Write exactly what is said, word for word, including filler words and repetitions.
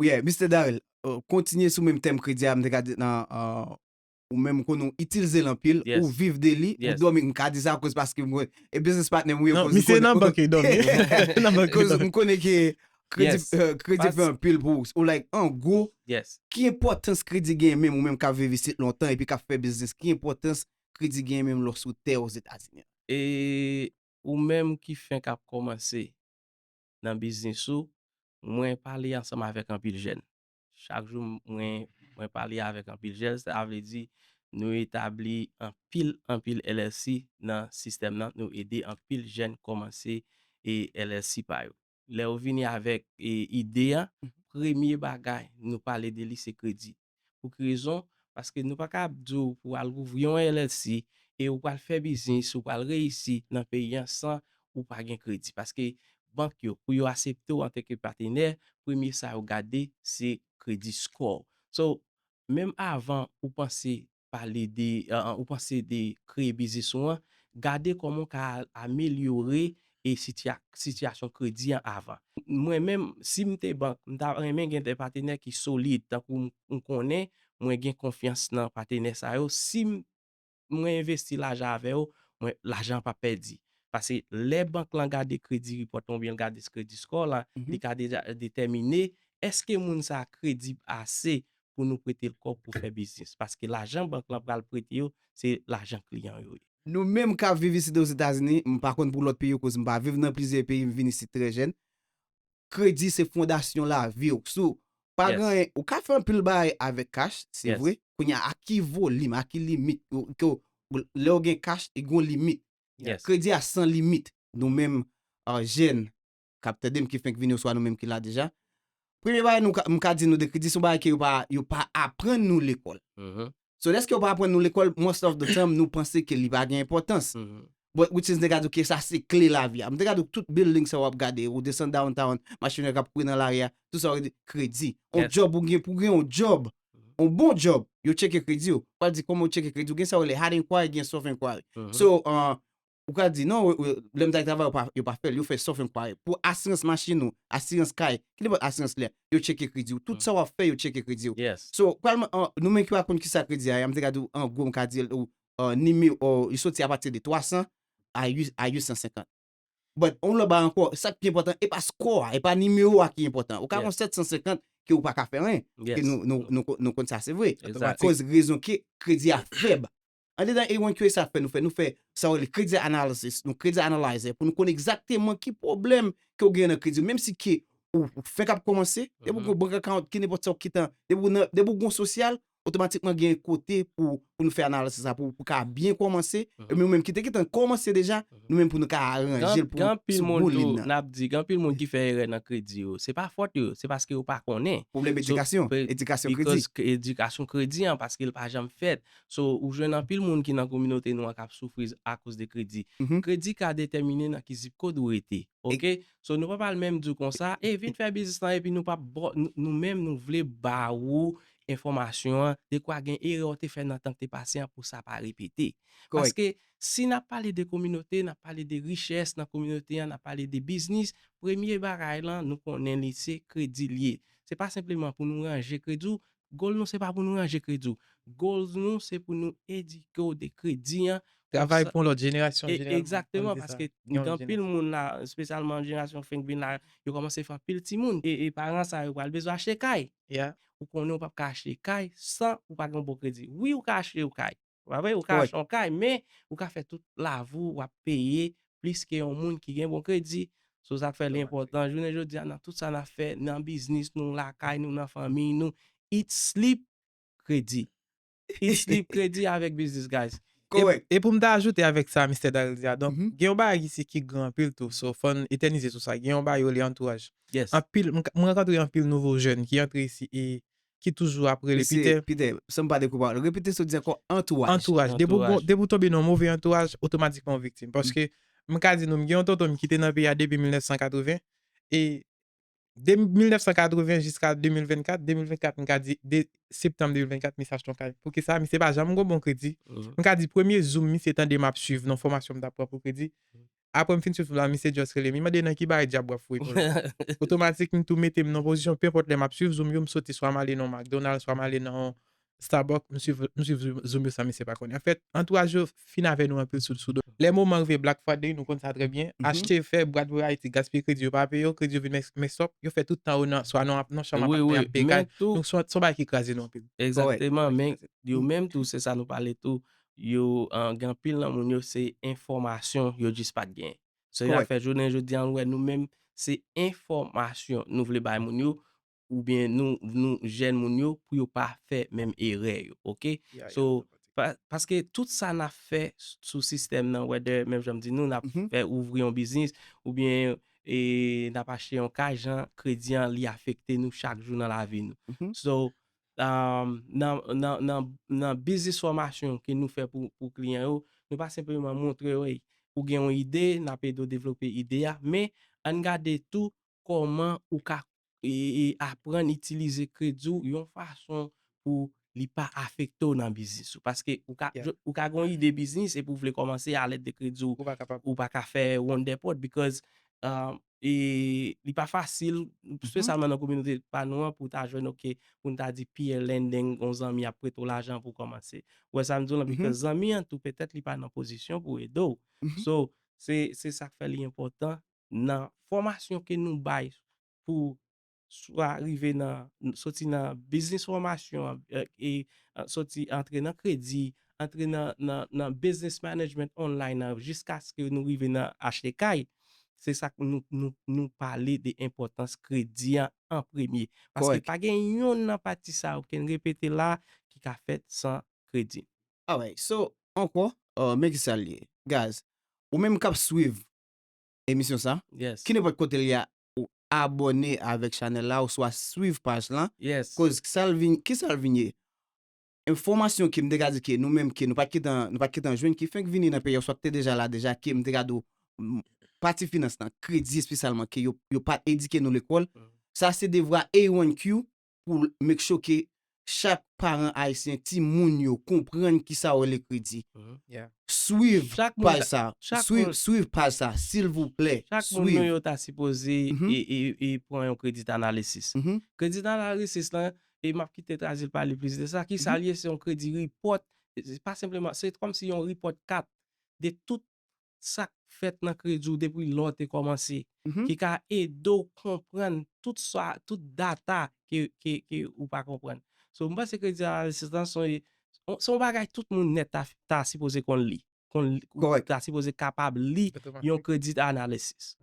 Yeah, mistè Daryl, uh, kontinye sou menm tèm kredi a, m te ka di nan, uh, ou menm konnen w itilize l anpil, Yes. ou viv de li, ou Yes. dòmi, m ka di sa akoz paske m konnen, e business partner m wi, Non, akoz misye m konnen- nan bank li dòmi. Nan bank li Koz dòmi. m konnen ke kredi, Yes. uh, kredi Pas- fè anpil pou ou. So, like, an gwo, Yes. ki enpòtans kredi gen menm ou menm k ap viv isit lontan epi k ap fè biznis, ki enpòtans kredi gen menm lòs ou tè Ozetazini? E ou menm ki fenk ap kòmanse nan biznis ou, mwen pale ansanm avèk anpil jèn. Chak jou mwen, mwen pale avèk anpil jèn, sa vle di nou etabli anpil, anpil L L C nan sistèm nan, nou ede anpil jèn kòmanse e L L C pa yo. Lè yo vini avèk e, ide a, premye bagay nou pale de li se kredi. Pou ki rezon? Paske nou pa ka ap di w pou w al ouvri yon L L C e ou pral fè biznis, ou pral reyisi nan peyi an san ou pa gen kredi. Paske bank yo, pou yo aksepte w antanke patenè, premye sa yo gade se kredi score. So, menm avan ou panse pale de, uh, ou panse de kreye biznis ou an, gade kòman w ka amelyore e sitya- sitiyasyon kredi an avan. Mwen menm, si m te bank, m ta renmen gen de patenè ki solid, tankou m, m konnen mwen gen konfyans nan patenè sa yo. Si m, mwen envesti lajan avè yo, mwen, lajan an pa pèdi. Paske lè bank lan gade kredi report lan oubyen l gade kredi score lan, li ka deja detèmine èske moun sa a kredib ase pou nou prete l kòb pou fè biznis. Paske lajan bank lan pral prete yo, se lajan kliyan yo ye. Nou menm k ap viv isit Ozetazini, m pa konn pou lòt peyi yo, koz m pa viv nan plizyè peyi, m vin isit trè jèn. Kredi se fondasyon lavi w. Si w pa Yes. gen anyen, ou ka fè anpil bagay avèk kach, se Yes. vre. Kounye a, a ki volim, a ki limit, ou- ke w- lè w gen kach, e gen yon limit. Yes. Kredi a san limit. Nou menm, uh, jèn, k ap tande m ki fenk vini, oswa nou menm ki la deja. Premye bagay nou ka- m ka di nou de kredi, se yon bagay ke yo pa, yo pa aprann nou lekòl. Mhm, So, dèske yo pa aprann nou lekòl, most of the time, nou panse ke li pa gen enpòtans. mhm. But which is negative, ke sa se kle lavi a. M te gade tout building sa w ap gade, ou desann downtown, machin yo k ap kouri nan lari a, tout sa w ap gade, kredi. On Yes. Job ou gen, pou gen on job, on bon job, yo tcheke kredi w. Pral di kòman yo tcheke kredi w, gen sa yo rele hard inquiry, gen soft inquiry. Mhm. So, uh, ou ka di, non, we- we- lè m t al travay, yo pa, yo pa fè l, yo fè soft inquiry. Pou asirans machin ou, asirans kay, ki nenpòt asirans lè, yo tcheke kredi w. Tout sa w ap fè, yo tcheke kredi w. Yes. So, pral, uh, nou menm ki pa konn ki sa kredi a, m te ka di w, an gwo, m ka di w, uh, nimewo, uh, li soti apati de twa san a uit, a uit san senkant. But, on lòt bagay ankò, sa ki pi enpòtan, e pa score a, e pa nimewo a ki enpòtan. Ou ka Yes. gon sèt san senkant ke ou pa ka fè anyen. Ke Yes. nou, nou, nou, nou konn sa, se vre. Exact. Koz rezon ke kredi a fèb. Andedan A one Q A sa fè nou fè, nou fè sa yo rele credit analysis, nou credit analyzer, pou nou konn egzakteman ki pwoblèm ke w gen nan kredi. Menm si ke ou, ou fenk ap kòmanse, depi ou Mhm. gon bank account, ki nenpòt sa w kitan, depi ou nan, depi ou gon sosyal, otomatikman gen kote pou, pou nou fè analiz sa, pou, pou ka byen kòmanse. Mhm. E nou menm ki te gentan kòmanse deja, Mhm. nou menm pou nou ka aranje l pou, Gen anpil sou moun bon liy tou, nan. N ap di, gen anpil moun ki fè erè nan kredi yo. Se pa fòt yo, se paske yo pa konnen. Pwoblèm So, edikasyon, pe- edikasyon kredi. Because k- edikasyon kredi an, paske l pa janm fèt. So, ou jwenn anpil moun ki nan kominote nou an k ap soufri akoz de kredi. Mhm. Kredi ka detèmine nan ki zip kòd ou rete. Ok? So, nou pa pral menm di w konsa, e vin fè biznis lan epi nou pa, nou, nou menm nou vle ba ou enfòmasyon an, dekwa gen erè w te fè nan tan k te pase an pou sa pa repete. Kòrèk. Paske si n ap pale de kominote, n ap pale de richès nan kominote an, n ap pale de biznis, premye bagay lan, nou konnen li se kredi l ye. Se pa senpleman pou nou ranje kredi w, goal nou se pa pou nou ranje kredi w. Goal nou se pou nou edike w de kredi an. Travay pou yon lòt jenerasyon. Egzakteman, paske gen anpil moun la, espesyalman jenerasyon k fenk vin la, yo kòmanse fè anpil timoun. E, e paran sa yo pral bezwen achte kay. Ou konnen ou p ap ka achte kay san ou pa gen yon bon kredi. Wi, ou ka achte yon kay. Pa vre, ou ka achte yon kay, men ou ka fè tout lavi w ap peye plis ke yon moun ki gen bon kredi. So, sa k fè li enpòtan. Jounen jodi a, nan tout sa n ap fè, nan biznis nou, lakay nou, nan fanmiy nou, eat, sleep, kredi. Eat, sleep, kredi avèk biznis, guys. Kòrèk. E pou m ta ajoute avèk sa, mistè Daryl di a, donk, gen yon bagay isi ki gran anpil tou, so, fò n etènize sou sa. Gen yon bagay yo rele antouraj. Yes. Anpil, m, mwen rankontre anpil nouvo jèn ki antre isi e ki toujou ap rele Peter. Peter, san m pa dekoupe w, repete sa w di ankò, antouraj. Antouraj. Depi w gon- depi w tonbe nan yon move antouraj, otomatikman w viktim. Paske, m ka di nou, m gen yon tonton m ki te nan peyi a depi mil nèf san katreven, e de mil nèf san katreven jiska de mil vennkat, de mil vennkat, m ka di, de septanm de mil vennkat, misye achte yon kay. Poukisa? Misye pa janm gon bon kredi. M ka di, premye Zoom misye tande m ap swiv nan fòmasyon m t ap pran pou kredi, apre m fin swiv Zoom la, misye just rele m, li mande nan ki bagay dyab w ap fouye pou la. Otomatik, m tou mete m nan pozisyon, penpòt lè m ap swiv Zoom yo, m soti swa m ale nan McDonald's, swa m ale nan Starbucks, m swiv, m swiv Zoom, Zoom yo san misye pa konnen. Anfèt, antouraj yo fin avè nou anpil sou, sou do. Lè moman rive Black Friday, nou konn sa trè byen. Achte, fè, Bright Variety gaspiye kredi yo, pa peye yo, kredi yo vin mess, mess up, yo fè tout tan yo nan, swa nan, nan chanm apartman y ap peye kay. Donk, se yon bagay ki kraze nou anpil. Egzakteman, men yo menm tou, se sa nou pale tou. Yo, gen anpil nan moun yo, se enfòmasyon yo jis pa t genyen. Se sa k fè jounen jodi a, nou wè nou menm, se enfòmasyon nou vle bay moun yo, oubyen nou, nou jèn moun yo, pou yo pa fè menm erè yo, oke? So, pa, paske tout sa n ap fè sou sistèm nan, whether, menm jan m di nou, n ap fè ouvri yon biznis, oubyen e, n ap achte yon kay, jan kredi an li afekte nou chak jou nan lavi nou. So, um, nan, nan, nan, nan biznis fòmasyon ke nou fè pou, pou kliyan yo, nou pa senpleman montre yo, hey, ou gen yon ide, n ap ede w devlope ide a, men ann gade tou kòman ou ka e, e, aprann itilize kredi w yon fason pou li pa afekte w nan biznis ou. Paske ou ka, ou ka gen yon ide biznis epi w vle kòmanse a lèd de kredi w, ou pa ka fè wonder pot because, um, e, li pa fasil, espesyalman nan kominote pa nou an, pou w ta jwenn, oke, pou n ta di peer lending, yon zanmi ap prete w lajan pou w kòmanse. Ou wè sa m di w lan, because zanmi an tou, petèt li pa nan pozisyon pou ede w. So, se, se sa k fè li enpòtan nan fòmasyon ke nou bay pou swa rive nan, soti nan biznis fòmasyon an, e, e, soti antre nan kredi, antre nan, nan, nan business management online an, jiskaske nou rive nan achte kay. Se sa k nou, nou, nou pale de enpòtans kredi an an premye. Paske pa gen yonn nan pati sa yo ke n repete la ki ka fèt san kredi. Alright, so, ankò, uh, men ki sa l ye. Guys, ou menm k ap swiv emisyon sa, ki nenpòt kote l ye a, ou abòne avèk chanèl la, oswa swiv paj lan. Koz ki sa l vin, ki sa l vin ye? Enfòmasyon ke m te ka di ke nou menm ke nou pa t gentan, nou pa t gentan jwenn, ki fenk vini nan peyi a, oswa ki te deja la deja, ke m te ka di w, m, pati finans lan, kredi espesyalman, ke yo, yo pa t edike nou lekòl. Sa se devwa A one Q pou make sure ke chak paran ayisyen, timoun yo konprann kisa yo rele kredi. Swiv paj sa, swiv, swiv paj sa, silvouplè. Chak moun nou yo ta sipoze e, e, e pran yon credit analysis. Credit analysis lan, e m ap kite Trazil pale plis de sa. Kisa l ye? Se yon kredi report. Se pa senpleman, se kòmsi yon report card de tout sa k fèt nan kredi w depi lè w te kòmanse, ki ka ede w konprann tout sa, tout data ke, ke, ke ou pa konprann. So, m panse credit analysis lan se yon, se yon bagay tout moun nèt ta, ta sipoze konn li. Konn li, ta sipoze kapab li yon credit analysis.